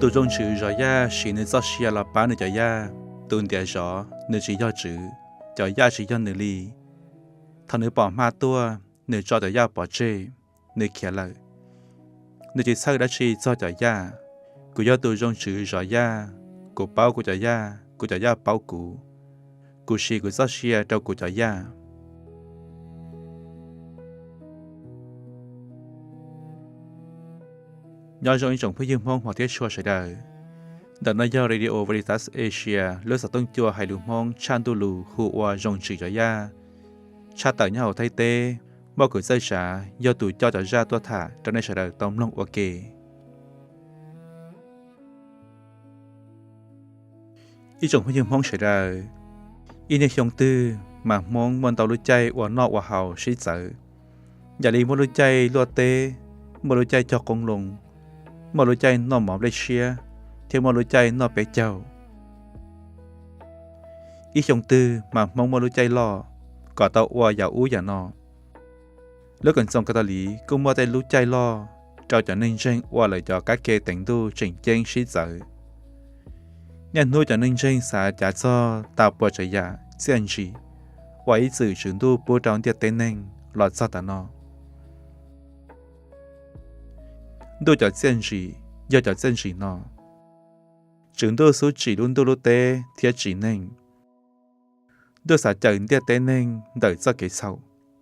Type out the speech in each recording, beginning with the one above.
Tus zoo tswv zov yaj siv nws txoj sia los pab nws cov yaj. Tus ntiav zov nws tsis yog tswv, cov yaj tsis yog nws li. Thaum nws pom hma tuaj, nws tso cov yaj pov tseg, nws khiav lawm. Nws tsis txhawj dab tsi txog cov yaj. Kuv yog tus zoo tswv zov yaj, kuv paub kuv cov yaj, kuv cov yaj paub kuv. Kuv siv kuv txoj sia rau kuv cov yaj. Nyob zoo ib tsoom phooj ywg Hmoob hmov thiab tshua sawv daws. Ntawm no yog Radio Veritas Asia lub xov tooj cua hais lus Hmoob tshaj Ntuj Lus hu ua Zoo Tswv Cov Yaj, tshaj tawm nyob hauv Thaib teb, muaj kws txawj tsav yog tus coj cov zaj tuaj tham rau nej sawv daws tau mloog ua ke. Ib tsoom phooj ywg Hmoob sawv daws, ib niaj xyoo twg mas Hmoob muaj ntau lub caij ua noj ua haus sib txawv, yam li muaj lub caij luaj teb, muaj lub caij cog qoob loo, muaj lub caij noj mov nplej tshiab, thiab muaj lub caij noj peb caug. Ib xyoo twg mas Hmoob muaj lub caij loj kom tau ua yam ub yam no. Lub Koom Txoos Kav Tos Liv kuj muaj tej lub caij loj rau cov neeg ntseeg ua lawv cov kab ke teev Ntuj tseem ceeb sib txawv. Niaj hnub cov neeg ntseeg xav cav txog tas puas tsav yam txiaj ntsim uas ib txwm Tswv Ntuj pub rau ntiaj teb neeg los txog tas no. Ntuj cov txiaj ntsim yog cov txiaj ntsim no: Tswv Ntuj xub tsim lub ntuj lub teb thiab tsim neeg. Ntuj xav cawm ntiaj teb neeg ntawm txoj kev txhaum,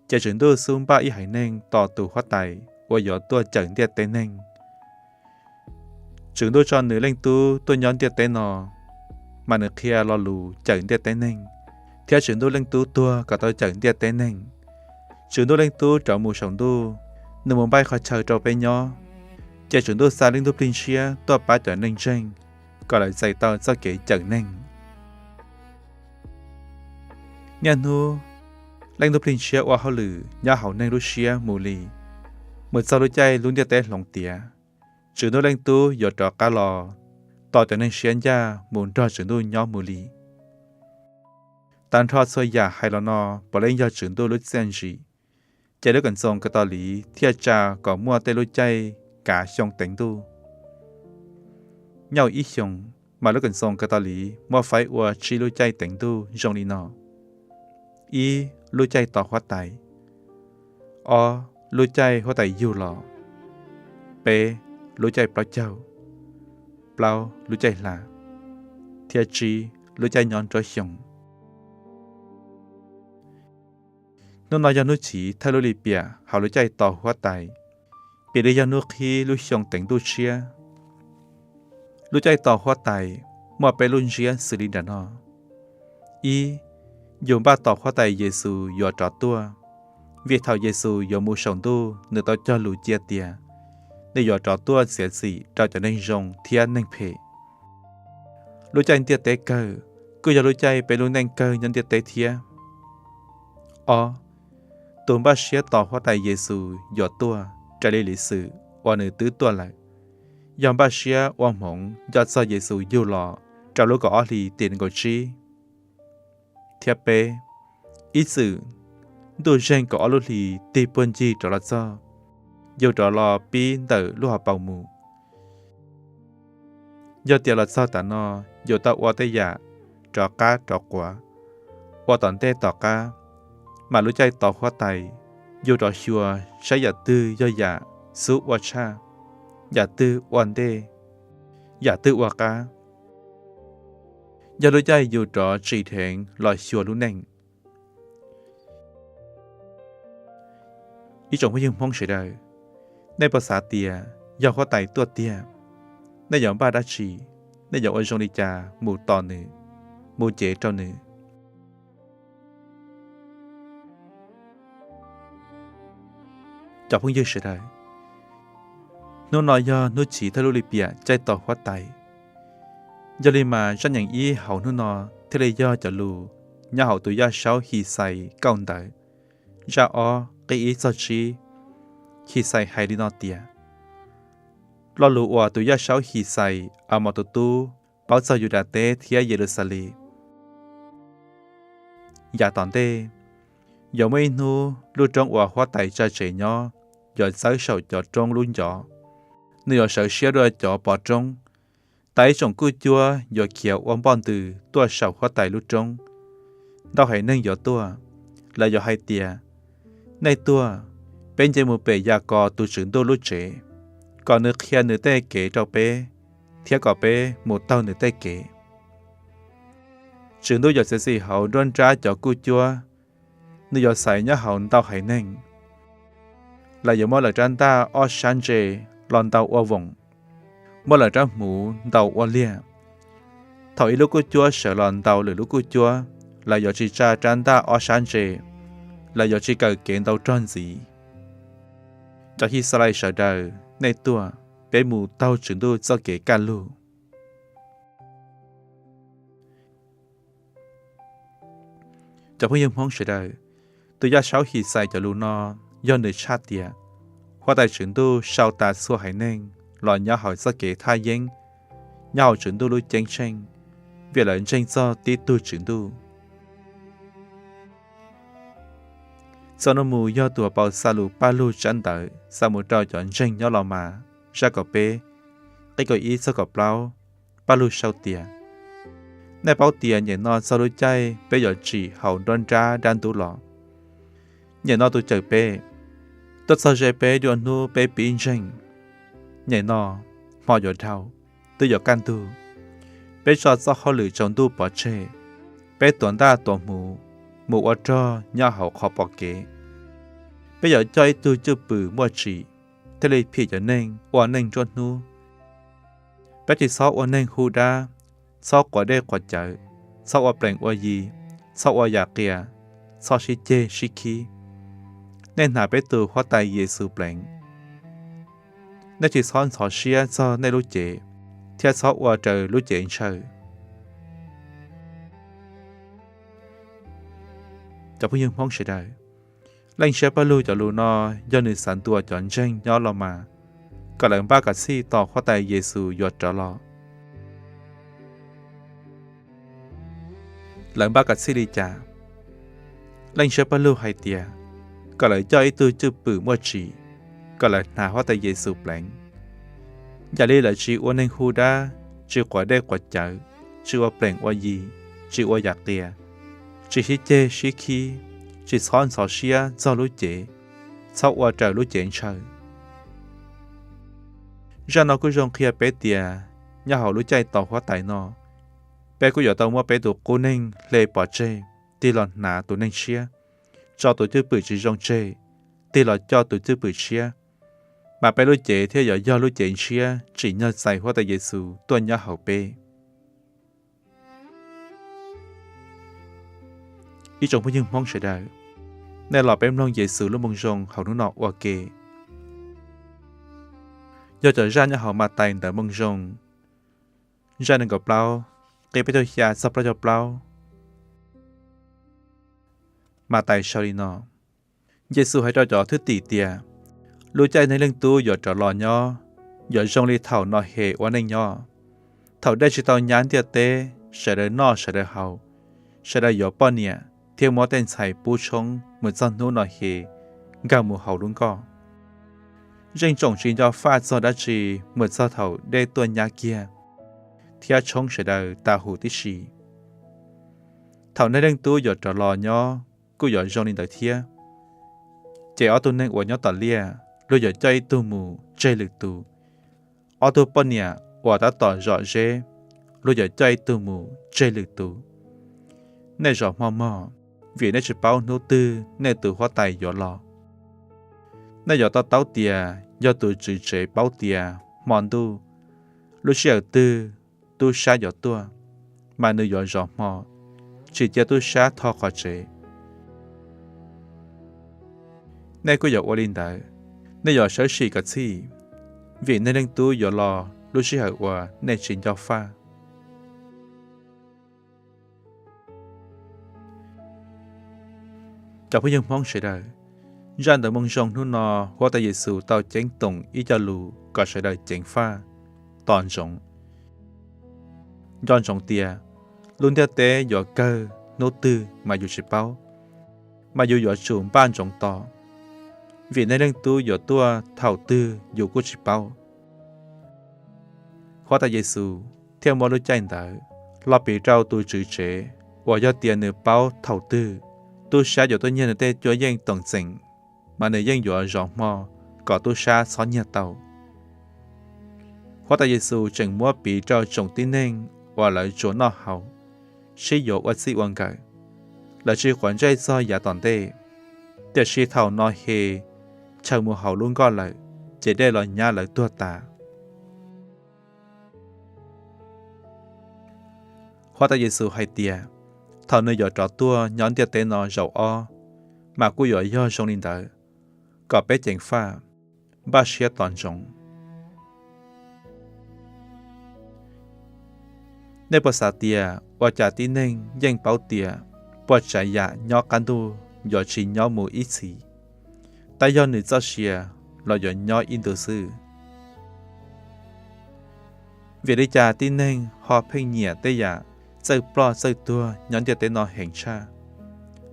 ces Tswv Ntuj xub npaj ib haiv neeg tos tus Huab Tais uas yuav tuaj cawm ntiaj teb neeg. Tswv Ntuj tso nws Leej Tub tuaj nyob ntiaj teb no, mas nws qhia lo lus cawm ntiaj teb neeg, thiab Tswv Ntuj Leej Tub tuag kom tau cawm ntiaj teb neeg. Tswv Ntuj Leej Tub rov mus saum ntuj, nws mus npaj qhov chaw rau peb nyob, ces Tswv Ntuj xa Leej Ntuj Plig Ntshiab tuaj pab cov neeg ntseeg kom lawv txais tau txoj kev cawm neeg. Niaj hnub Leej Ntuj Plig Ntshiab ua hauj lwm nyob hauv neeg lub siab mus li, mus txog lub caij lub ntiaj teb hloov tiav, Tswv Ntuj Leej Tub yuav rov qab los tos cov neeg siab ncaj mus nrog Tswv Ntuj nyob mus li. Tag nrho txhua yam hais los no puav leej yog Tswv Ntuj lub txiaj ntsim, ces lub Koom Txoos Kav Tos Liv thiaj tsa kom muaj tej lub caij kav xyoo teev Ntuj. Nyob hauv ib xyoos, mas lub Koom Txoos Kav Tos Liv muab faib ua tsib lub caij teev Ntuj zoo li no: ib, lub caij tos Huab Tais; ob, lub caij Huab Tais yug los; peb, lub caij plaub caug; plaub, lub caij hla; thiab tsib, lub caij nyob nruab xyoo. Hnub no yog hnub chiv thawj lub lim piam hauv lub caij tos Huab Tais, piv li yog hnub qhib lub xyoo teev Ntuj tshiab. Lub caij tos Huab Tais muaj peb lub ntsiab xws li nram no: ib, yus npaj tos Huab Tais Yes Xus yuav rov tuaj, vim thaum Yes Xus yuav mus saum ntuj nws tau cog lus cia tias nws yuav rov tuaj txiav txim rau cov neeg zoo thiab neeg phem. Lub caij ntiaj teb kawg kuj yog lub caij peb lub neej kawg nyob ntiaj teb thiab. Ob, tus npaj siab tos Huab Tais Yes Xus yuav tuaj raws li liv xwm uas nws twb tuaj lawm, yog npaj siab ua hmoov nco txog Yes Xus yug los rau lub kaum ob hlis tim nees nkaum tsib. Thiab peb, ib txwm Ntuj zeeg kaum ob lub hlis tig puag ncig rov los txog, yus rov los pib ntawm lub hauv paus mus. Yog tias los txog tav no yus tau ua tej yam rov qab rov quav, ua tom ntej tom qab, mas lub caij tos Huab Tais yus rov xyuas saib yam twg yog yam xub ua tshaj, yam twg ua ntej, yam twg ua qab. Yog lub caij yus rov tsim dheev los xyuas lub neej. Ib tsoom phooj ywg Hmoob sawv daws, nej puas xav tias yog Huab Tais tuaj tiag, nej yuav npaj dab tsi, nej yuav ua zoo li cas mus tos nws, mus cev rau nws? Cov phooj ywg sawv daws, hnub no yog hnub chiv thawj lub lim piam caij tos Huab Tais. Yog li mas zaj nyeem ib hauv hnub no thiaj li yog cov lus nyob hauv tus yaj saub His Xais kauj ntawv, zaj ob nqe ib txog tsib. His Xais hais li no tias: Lo lus uas tus yaj saub His Xais, As Mos tus tub, paub txog Yus Das teb thiab Yes Lus Xas Les. Yav tom ntej, yuav muaj ib hnub lub roob uas Huab Tais tsa tsev nyob yuav txawb saum cov roob lub ncov. Nws yuav sawv siab dua cov pov roob, tas ib tsoom kuj cuab yuav khiav ua npoj ntws tuaj saum Huab Tais lub roob. Ntau haiv neeg yuav tuaj, lawv yuav hais tias, Nej tuaj, peb nce mus pem Yas Kos tus Tswv Ntuj lub tsev, kom nws qhia nws tej kev rau peb, thiab kom peb mus taug nws tej kev. Tswv Ntuj yuav txiav txim hauv nruab nrab cov kuj cuab, nws yuav xaiv nyob hauv ntau haiv neeg. Lawv yuav muab lawv rab ntaj ob sab ntse los ntaus ua voos, muab lawv rab hmuv ntaus ua liag. Thaum ib lub kuj cuab sawv los ntaus lwm lub kuj cuab, lawv yuav tsis tsa rab ntaj ob sab ntse, lawv yuav tsis kawm kev ntaus rog ntxiv. Cov His Xas Lais sawv daws, nej tuaj, peb mus taug Tswv Ntuj txoj kev kaj lug. Cov phooj ywg Hmoob sawv daws, tus yaj saub His Xas Lais cov lus no yog nws tshaj tias Huab Tais Tswv Ntuj sau tas txhua haiv neeg los nyob hauv txoj kev thaj yeeb, nyob hauv Tswv Ntuj lub Ceeb Tsheej, vim lawv ntseeg txog tib tug Tswv Ntuj. Txoj no mus yog tus Hauv Paus Xa Lus Paj Lug tsab ntawv xa mus rau cov ntseeg nyob Los Mas, zaj kaum peb, nqe kaum ib txog kaum plaub. Paj Lug sau tias Nej paub tias nyem no txog lub caij peb yuav tsim hauv nruab nrab dab ntub los. Nyem no tus cawm peb tuaj txog ze peb dua hnub peb pib ntseeg. Nyem no hmo yuav dhau, twb yuav kaj ntug. Peb tso txoj hauj lwm tsaus ntuj pov tseg, peb tuav ntaj tuav hmuv mus ua rog nyob hauv qhov pom kev. Peb yuav coj ib tug cwj pwm muaj tsim thiaj li phim cov neeg ua neej nruab hnub. Peb tsis txhob ua neeg hu dab, txhob quav dej quav cawv, txhob ua plees ua yi, txhob ua yam qias, txhob sib ceg sib khib. Nej hnav peb tus Huab Tais Yes Xus pleev. Nej tsis txhob ntxhov siab txog nej lub cev, thiab txhob ua raws lub cev ntshaw. Cov phooj ywg Hmoob sawv daws, Leej Ntshiab Paj Lug cov lus no yog nws xav ntuas cov ntseeg nyob Los Mas kom lawv npaj kom txhij tos Huab Tais Yes Xus yuav rov los. Lawv npaj kom txhij li cas? Leej Ntshiab Paj Lug hais tias kom lawv coj ib tug cwj pwm muaj tsim, kom lawv hnav Huab Tais Yes Xus pleev. Yam li lawv tsis ua neeg hu dab, tsis quav dej quav cawv, tsis ua plees ua yi, tsis ua yam qias, tsis sib ceg sib khib, tsis txhob ntxhov siab txog lub cev, txhob ua raws lub cev ntshaw. Zaj no kuj zoo qhia peb tias nyob hauv lub caij tos Huab Tais no, peb kuj yuav tau muab peb tus qub neeg hle pov tseg, tig los hnav tus neeg tshiab, tso tus cwj pwm tsis zoo tseg, tig los coj tus cwj pwm tshiab, mas peb lub cev thiaj yuav yog lub cev ntshiab tsim nyog txais Huab Tais Yes Xus tuaj nyob hauv peb. Ib tsoom phooj ywg Hmoob sawv daws, nej los peb mloog Yes Xus lub Moo Zoo hauv hnub no ua ke. Yog cov zaj nyob hauv Mas Tais ntawv Moo Zoo, zaj nees nkaum plaub, nqe peb caug xya txog plaub caug plaub. Mas Tais sau li no: Yes Xus hais rau cov thwj tim tias Lub caij Neeg Leej Tub yuav rov los nyob yuav zoo li thaum Nos Hes ua neej nyob. Thaum dej tsis tau nyab ntiaj teb, sawv daws noj sawv daws haus, sawv daws yuav poj niam thiab muab tej ntxhais pub tshoob mus txog hnub Nos Hes nkag mus hauv lub nkoj. Zeej tsoom tsis nco faj txog dab tsi mus txog thaum dej tuaj nyab kiag thiab tshoob sawv daws tas huv tib si. Thaum Neeg Leej Tub yuav rov los nyob kuj yuav zoo li ntawd thiab. Ces ob tug neeg uas nyob tom liaj, luag yuav coj ib tug mus tseg lwm tus. Ob tug poj niam uas tab tom zom zeb, luag yuav coj ib tug mus tseg lwm tus. Nej zov hmo mog, vim nej tsis paub hnub twg nej tus Huab Tais yuav los. Nej yuav to taub tias yog tus tswv tsev paub tias hmo ntuj, lub sij hawm twg tub sab yuav tuaj, mas nws yuav zov hmo, tsis cia tub sab tho qhov tsev. Nej kuj yuav ua li ntawd, nej yuav sawb sim kom txhij, vim Neeg Leej Tub yuav los lub sij hawm uas nej tsis nco faj. Cov phooj ywg Hmoob sawv daws, zaj ntawv Moo Zoo hnub no, Huab Tais Yes Xus tau ceeb toom ib co lus kom sawv daws ceev faj, tos ntsoov. Nco ntsoov tias lub ntiaj teb yuav kawg hnub twg mas yus tsis paub, mas yus yuav tsum npaj ntsoov tos, vim Neeg Leej Tub yuav tuaj thaum twg yus kuj tsis paub. Huab Tais Yes Xus thiaj muab lub caij ntawd los piv rau tus tswv tsev uas yog tias nws paub thaum twg tub sab yuav tuaj nyiag nws tej cuab yeej toom txeem, mas nws yeej yuav zov hmo kom tub sab txhob nyiag tau. Huab Tais Yes Xus tseem muab piv rau tsoom tib neeg uas lawv tsuas noj haus, sib yuav ua txij ua nkawm, lawv tsis quav ntsej txog yav tom ntej, tiam sis thaum no hes chaws mus hauv lub nkoj lawm, ces dej los nyab lawv tuag tas. Huab Tais Yes Xus hais tias thaum nws yuav rov tuaj nyob ntiaj teb no zaum ob, mas kuj yuav yog zoo li ntawd, kom peb ceev faj, npaj siab tos ntsoov. Nej puas xav tias ua cas tib neeg yeej paub tias puas tsav yam nyob qab ntuj yuav tsis nyob mus ib txhis, tab yog nws txoj sia los yuav nyob ib ntus xwb? Vim li cas tib neeg ho pheej nyiam tej yam txawj ploj txawj tuag nyob ntiaj teb no heev tshaj,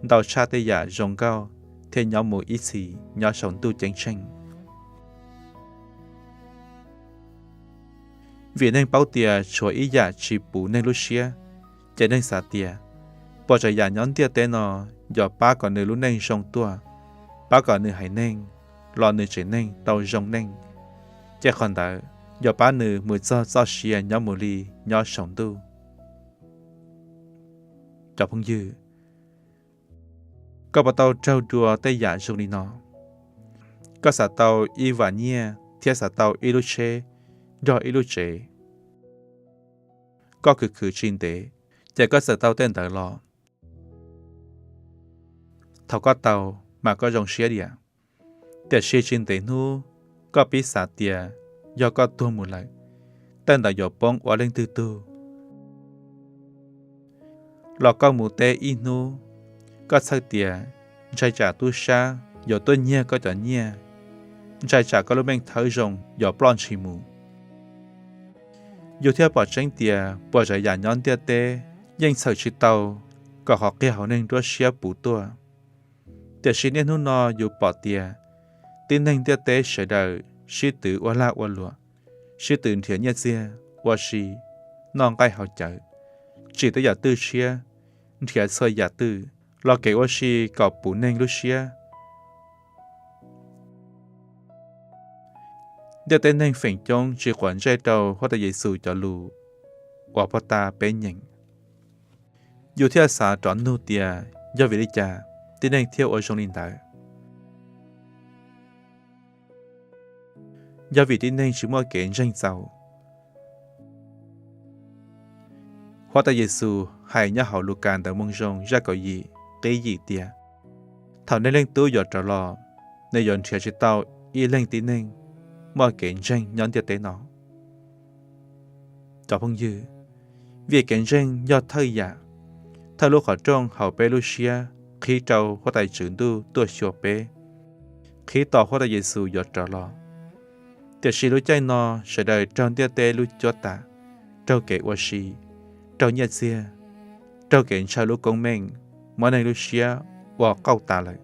ntau tshaj tej yam zoo nkauj thiab nyob mus ib txhis nyob saum ntuj ceeb tsheej? Vim neeg paub tias tshuav ib yam tsis puv neeg lub siab, ces neeg xav tias puas tsav yam nyob ntiaj teb no yuav pab kom nws lub neej zoo tuaj, pab kom nws haiv neeg los nws tsev neeg tau zoo neej, ces qhov ntawd yuav pab nws mus txog txoj sia nyob mus li nyob saum ntuj. Cov phooj ywg, koj puas tau raug dua tej yam zoo li no? Koj xav tau ib vam nyiaj thiab xav tau ib lub tsheb nrog ib lub tsev, koj khwv khwv tsis ntev, ces koj txawm tau tej ntawd los. Thaum koj tau, mas koj zoo siab diam, tiam sis tsis ntev hnub koj pib xav tias yog koj tuag mus lawm, tej ntawd yuav poob ua leej twg tug. Los koj mus teb ib hnub, koj txhawj tias ntshai tsam tub sab yuav tuaj nyiag koj cov nyiaj, ntshai tsam koj lub meej thawb zoo yuav ploj ntshis mus. Yus thiaj pom tseeb tias puas tsav yam nyob ntiaj teb yeej txhawm tsis tau kom qhov qia hauv neeg nruab siab puv tuaj. Tiam sis niaj hnub no yus pom tias tib neeg ntiaj teb sawv daws sib tw ua lag ua luam, sib tw nrhiav nyiaj txiag, ua si, noj nqaij haus cawv, tsim tej yam twj tshiab, nrhiav txhua yam twj los kev ua si kom puv neeg lub siab. Ntiaj teb neeg feem coob tsis quav ntsej rau Huab Tais Yes Xus cov lus uas pog ta peb nyeem. Yus thiaj xav rov nug tias yog vim li cas tib neeg thiaj ua zoo li ntawd? Yog vim tib neeg tsis muaj kev ntseeg txaus. Huab Tais Yes Xus hais nyob hauv Lus Kas Ntawv Moo Zoo zaj kaum yim, qib yim tias, thaum Neeg Leej Tub yuav rov los, nws yuav nrhiav tsis tau ib leeg tib neeg muaj kev ntseeg nyob ntiaj teb no. Cov phooj ywg, vim kev ntseeg yog thawj yam, thawj lub qhov rooj hauv peb lub siab qhib rau Huab Tais Tswv Ntuj tuaj xyuas peb, qhib tos Huab Tais Yes Xus yuav rov los. Tiam sis lub caij no sawv daws raug ntiaj teb lub cuab tam, raug kev ua si, raug nyiaj txiag, raug kev ntshaw lub koob meej, muab neeg lub siab ua qauj tas lawm.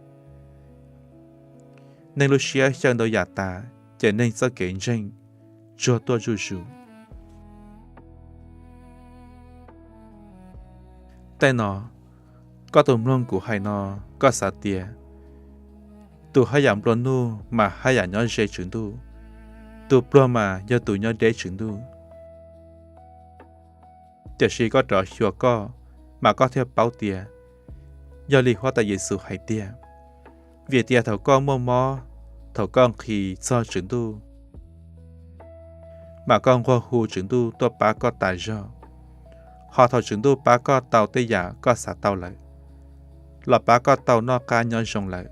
Neeg lub siab xyaw ntau yam tas, ces neeg txoj kev ntseeg tsuag tuaj zuj zus. Tej no, koj tus mloog kuv hais no, koj xav tias tus haj yam nplua nuj mas haj yam nyob ze Tswv Ntuj, tus pluag mas yog tus nyob deb Tswv Ntuj. Tiam sis koj rov xyuas koj, mas koj thiaj paub tias yog li Huab Tais Yes Xus hais tiag. Vim tias thaum koj muaj mob, thaum koj nqhis txog Tswv Ntuj, mas koj nquag hu Tswv Ntuj tuaj pab koj tas zog. Ho thaum Tswv Ntuj pab koj tau tej yam koj xav tau lawm, los pab koj tau noj qab nyob zoo lawm,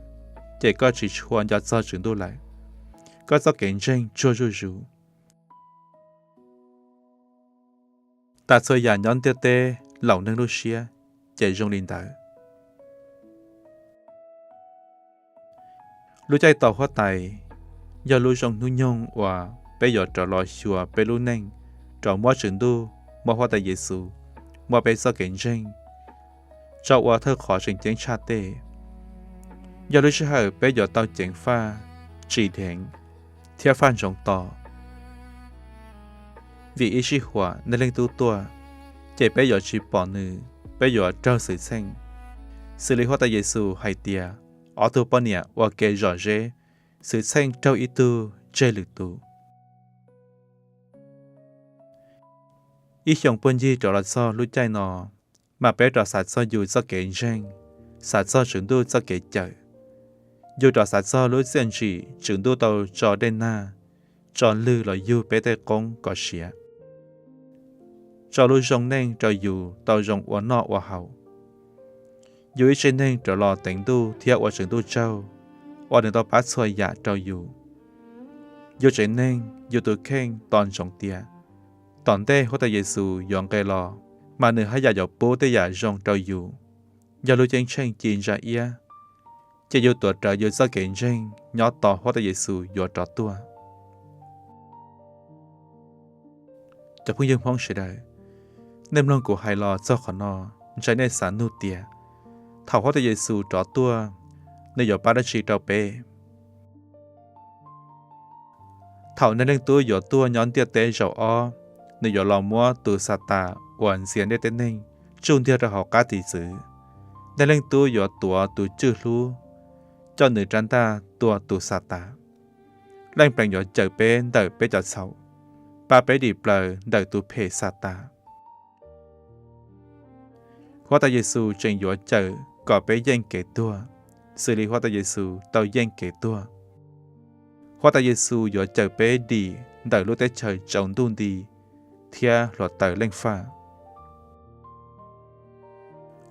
ces koj tsis tshua nco txog Tswv Ntuj lawm. Koj txoj kev ntseeg tsuag zuj zus. Tas txhua yam nyob ntiaj teb laum neeg lub siab, ces zoo li ntawd. Lub caij tos Huab Tais yog lub zoo hnub nyoog uas peb yuav rov los xyuas peb lub neej, rov muab Tswv Ntuj, muab Huab Tais Yes Xus, muab peb txoj kev ntseeg tso ua thawj qhov tseem ceeb tshaj tej. Yog lub sij hawm peb yuav tau ceev faj, tsim dheev, thiab faj ntsoov tos. Vim ib sij huam Neeg Leej Tub tuaj, ces peb yuav tsis pom nws, peb yuav raug xwv txheej. Xws li Huab Tais Yes Xus hais tias, ob tug poj niam ua ke zom zeb, xwv txheej raug ib tug tseg lwm tus. Ib xyoos puag ncig rov los txog lub caij no, mas peb rov xav txog yus txoj kev ntseeg, xav txog Tswv Ntuj txoj kev cawm. Yus rov xav txog lub txiaj ntsim Tswv Ntuj tau tso dej nag, tso lwg los yug peb tej qoob kom siav, tso lub zoo neej rau yus tau zoo ua noj ua haus. Yus ib tsev neeg rov los teev Ntuj thiab ua Tswv Ntuj tsaug, uas nws tau pab txhua yam rau yus. Yus tsev neeg, yus tus kheej tos ntsoov tias tom ntej Huab Tais Yes Xus yuav nqes los, mas nws haj yam yuav pub tej yam zoo rau yus. Yog lub Ceeb Tsheej ci ntsa iab, ces yus tuav rawv yus txoj kev ntseeg nyob tos Huab Tais Yes Xus yuav rov tuaj. Cov phooj ywg Hmoob sawv daws, nej mloog kuv hais los txog qhov no, ntshai nej xav nug tias, thaum Huab Tais Yes Xus rov tuaj, nws yuav pab dab tsi rau peb? Thaum Neeg Leej Tub yuav tuaj nyob ntiaj teb zaum ob, nws yuav los muab tus Xas Tas uas ntxias ntiaj teb neeg tsuj ntiag rau hauv qab tis txwv. Neeg Leej Tub yuav tuav tus cwj hlub, coj nws rab ntaj tua tus Xas Tas. Leej Pleev yuav cawm peb ntawm peb cov txhaum, pab peb dim plaws ntawm tus phem Xas Tas. Huab Tais Yes Xus tseem yuav cawm kom peb yeej kev tuag, xws li Huab Tais Yes Xus tau yeej kev tuag. Huab Tais Yes Xus yuav cawm peb dim ntawm lub teb chaws tsaus ntuj nti thiab hluav taws leej faj.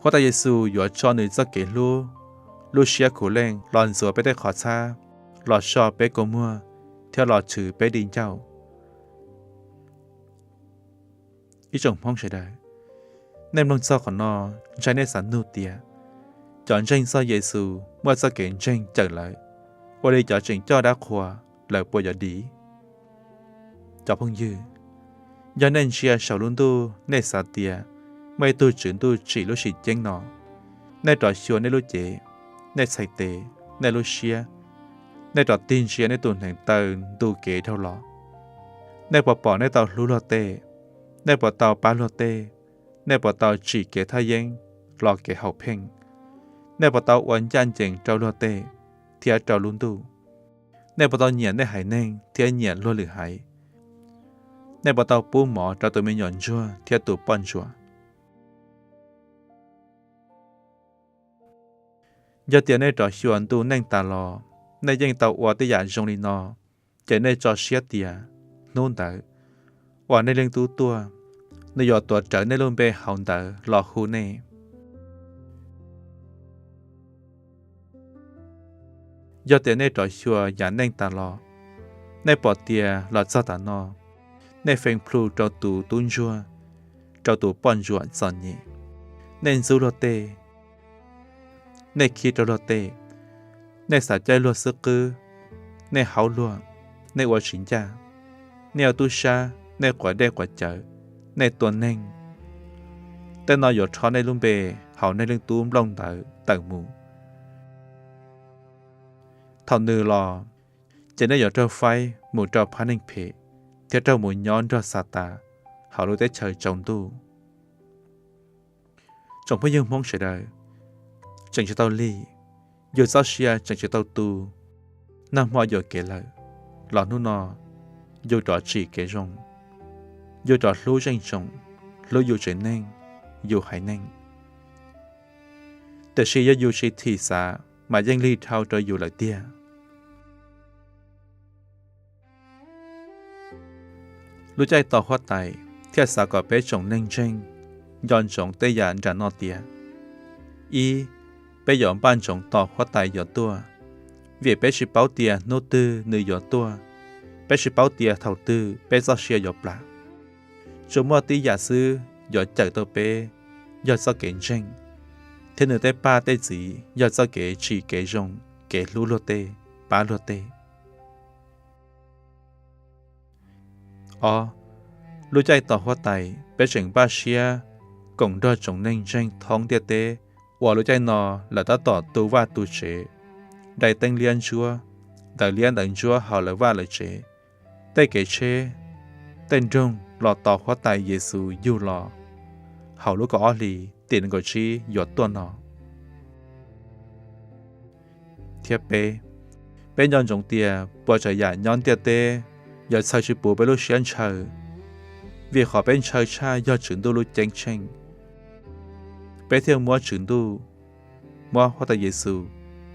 Huab Tais Yes Xus yuav tso nws txoj kev hlub, lub siab khuv leej los ntxuav peb tej qhov txhab, los so peb kua muag, thiab los chwv peb di ncauj. Ib tsoom Hmoob sawv daws, nej mloog txog qhov no, ntshai nej xav nug tias, cov ntseeg txog Yes Xus muaj txoj kev ntseeg cawm lawm, ua li cov tseem coj dab qhuas, lawv puas yuav dim? Cov phooj ywg, yog nej ntsia saum lub ntuj, nej xav tias muaj ib tug Tswv Ntuj tsim lub sim ceeb no, nej rov xyuas nej lub cev, nej txhais tes, nej lub siab, nej rov tig ntsia nej tus hneev taw ntu kev dhau los, nej puas pom nej tau hlub luag tej? Nej puas tau pab luag tej? Nej puas tau tsim kev thaj yeeb, hlo kev haum pheej? Nej puas tau ua ncaj ncees rau luag tej thiab rau lub ntuj? Nej puas tau nyiam nej haiv neeg thiab nyiam luag lwm haiv? Nej puas tau pub mov rau tus me nyuam ntsuag thiab tus poj ntsuam? Yog tias nej rov xyuas ntu neej tas los, nej yeej tau ua tej yam zoo li no, ces nej tso siab tias hnub ntawd uas Neeg Leej Tub tuaj, nws yuav tuav rawv nej lub npe hauv ntawv los hu nej. Yog tias nej rov xyuas yam neej tas los, nej pom tias los txog tav no, nej feem plhu rau tus tub ntsuag, rau tus poj ntsuam txom nyem, nej ntxub luag tej, nej khib rau luag tej, nej xav caij luag xwb qwb, nej haub luag, nej ua tsis ncaj, nej ua tub sab, nej quav dej quav cawv, nej tua neeg, tej no yuav rho nej lub npe hauv Neeg Leej Tub nplooj ntawv tawm mus. Thaum nws los, ces nej yuav raug faib mus rau phab neeg phem, thiab raug mus nyob nrog Xas Tas hauv lub teb chaws tsaus ntuj. Tsoom phooj ywg Hmoob sawv daws, tseem tsis tau lig, yus txoj sia tseem tsis tau tu, nag hmo yuam kev lawm, los hnub no yus rov tsim kev zoo, yus rov hlub zeej tsoom, hlub yus tsev neeg, yus haiv neeg. Tiam sis yog yus tsis thim xav, mas yeej lig dhau rau yus lawm tiag. Lub caij tos Huab Tais thiaj xav kom peb tsoom neeg ntseeg nco ntsoov tej yam nram no tias: Ib, peb yuav npaj ntsoov tos Huab Tais yuav tuaj, vim peb tsis paub tias hnub twg nws yuav tuaj, peb tsis paub tias thaum twg peb txoj sia yuav plam. Tsuas muaj tib yam xwb yuav cawm tau peb, yog txoj kev ntseeg, thiab nws tej paj tej txi yog txoj kev tsim kev zoo, kev hlub luag tej, pab luag tej. Ob, lub caij tos Huab Tais peb tseem npaj siab koom nrog tsoom neeg ntseeg thoob ntiaj teb uas lub caij no lawv tab tom tu vaj tu tsev, dai teeb liab ntsuab, ntawv liab ntawv ntsuab hauv lawv vaj lawv tsev, tej kev tsheb, tej nroog, los tos Huab Tais Yes Xus yug los hauv lub kaum ob hlis tim nees nkaum tsib yuav tuaj no. Thiab peb, peb nco ntsoov tias puas tsav yam nyob ntiaj teb yuav txhawb tsis puv peb lub siab ntshaw, vim qhov peb ntshaw tshaj yog Tswv Ntuj lub Ceeb Tsheej. Peb thiaj muab Tswv Ntuj, muab Huab Tais Yes Xus,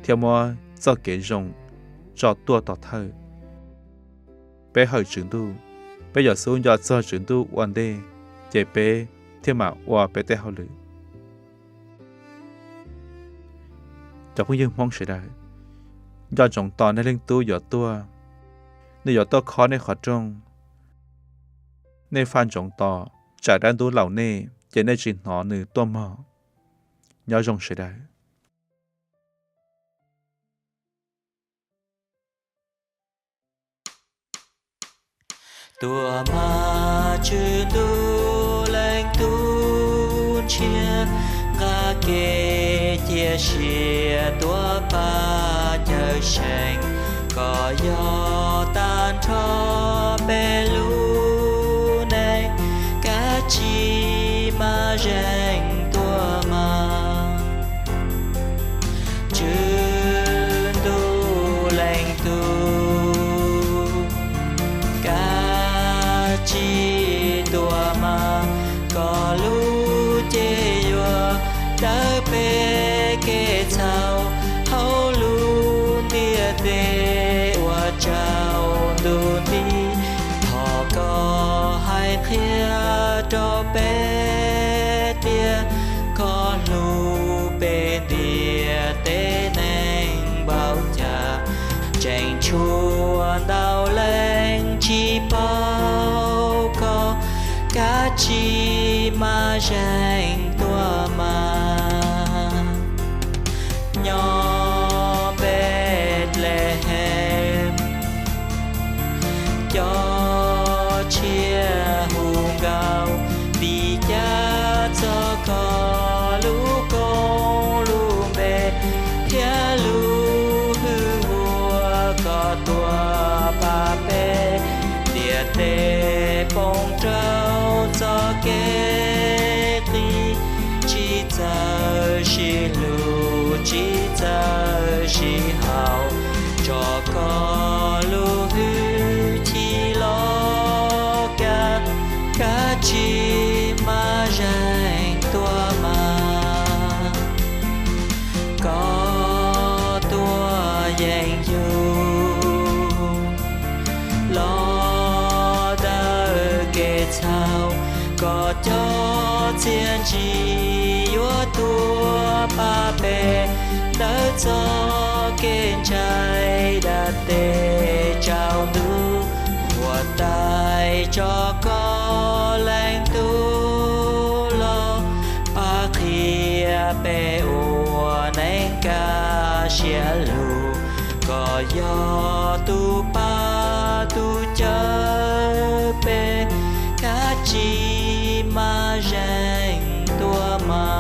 thiab muab txoj kev zoo tso tuaj tom thawj. Peb hawm Tswv Ntuj, peb yuav xub nco txog Tswv Ntuj ua ntej, ces peb thiaj mam ua peb tej hauj lwm. Cov phooj ywg Hmoob sawv daws, nco ntsoov tos nej Leej Tub yuav tuaj, nws yuav tuaj khob nej qhov rooj. Nej faj ntsoov tos, tsam dab ntub laum nej ces nej tsis hnov nws tuaj mog. Nyob zoo sawv daws. Tuaj mas Tswv Ntuj Leej Tub Ntshiab, nqa kev cia siab tuaj pab cawm seem, kom yog tag nrho peb lub neej, kav tsij maj zeem tuaj mas. Tswv Ntuj Leej Tub, kav tsij tuaj mas, koj lub cev yuav daws peb kev txhaum hauv lub ntiaj teb uas tsaus ntuj nti. Thov koj hais qhia rau peb tias koj hlub peb ntiaj teb neeg npaum cas, tseem tshuav ntau leej tsis paub koj, kav tsij maj zeem tuaj mas. Nyob Npetlehees, cov tsiaj hu nkauj, vim cas txog koj lub koob lub npe thiab lub hwj huam, koj tuaj pab peb ntiaj teb poob rau txoj kev qis, tsis txawj sib hlub tsis txawj sib haum, tso koj lub hwj chim los kaj, kav tsij maj zeem tuaj mas. Koj tuaj yeem yug los daws kev txhaum, koj cov txiaj ntsig yuav tuaj pab peb ntawm txoj kev ntshai dab tes tsaus ntuj. Huab Tais, tso koj Leej Tub los pab qhia peb ua neej kaj siab lug, koj yog tus pab tus cawm peb, kav tsij maj zeem tuaj mas.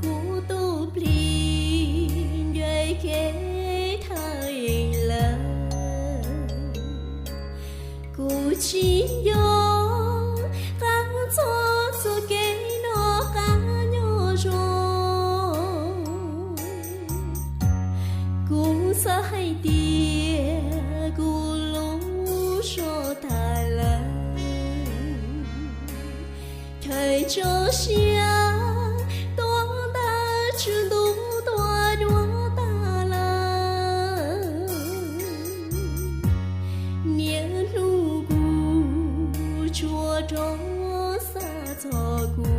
Kuv tus plig nce kev thawj lawm, kuv tsis nco qab txog txoj kev noj qab nyob zoo. Kuv xav hais tias kuv lub zog tag lawm, chaw tso siab tuaj ntawm Tswv Ntuj tuaj dua tag lawm. Niaj hnub kuv tsuas rov xav txog kuv,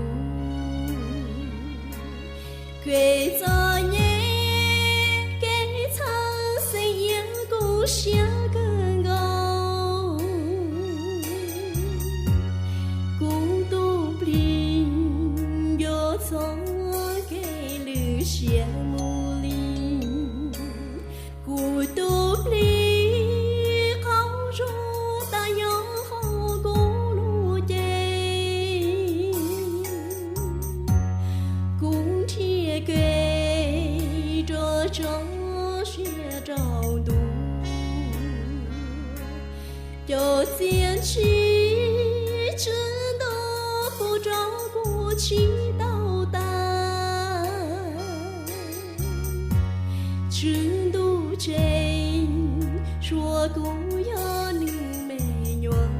kev txom nyem kev txhawj xeeb iab kuv siab kawg nkaus. Kuv tus plig plig qaug zog tas nyob hauv kuv lub cev, kuv nrhiav kev rau tso siab rau ntuj. Cov txiaj ntsig tswv ntuj pub rau kuv tsis tau tas. Tswv ntuj tseem suav kuv yog nws me nyuam.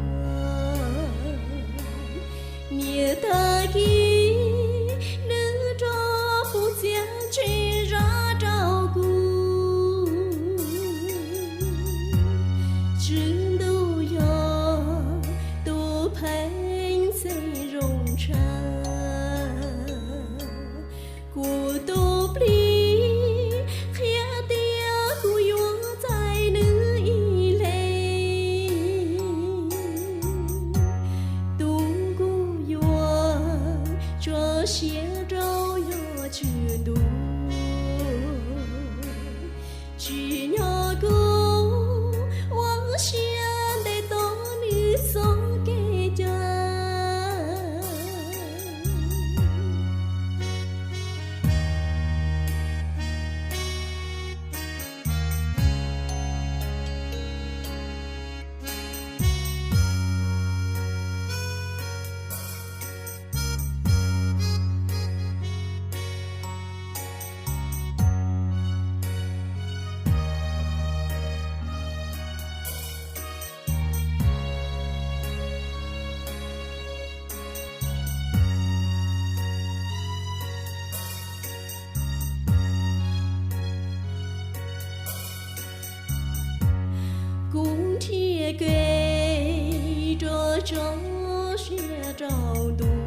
Niam tag kis nws rov pub txiaj ntsig zaj rau kuv. Tswv ntuj yog tus pheej xeeb zoo tshaj. Kuv tus plig qhia tias kuv yuav txais nws ib leeg. Tus kuv yuav tso siab rau yog tswv ntuj. Tsim nyog kuv ua siab ntev tos nws txoj kev cai. Kuv nrhiav kev rau tso siab rau ntuj.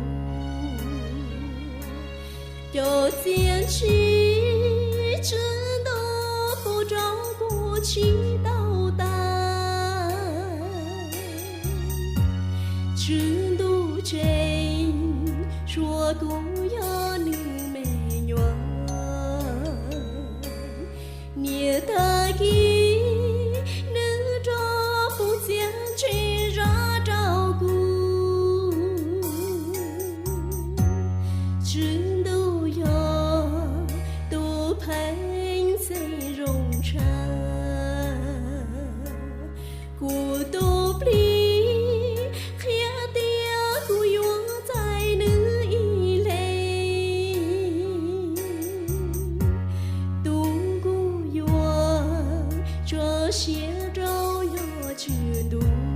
Cov txiaj ntsig tswv ntuj pub rau kuv tsis tau tas. Tswv ntuj tseem suav kuv yog nws me nyuam. Niam tag kis nws rov pub txiaj ntsig zaj rau kuv. Tswv ntuj yog tus pheej xeeb zoo tshaj. Kuv tus plig qhia tias kuv yuav txais nws ib leeg. Tus kuv yuav tso siab rau yog tswv ntuj.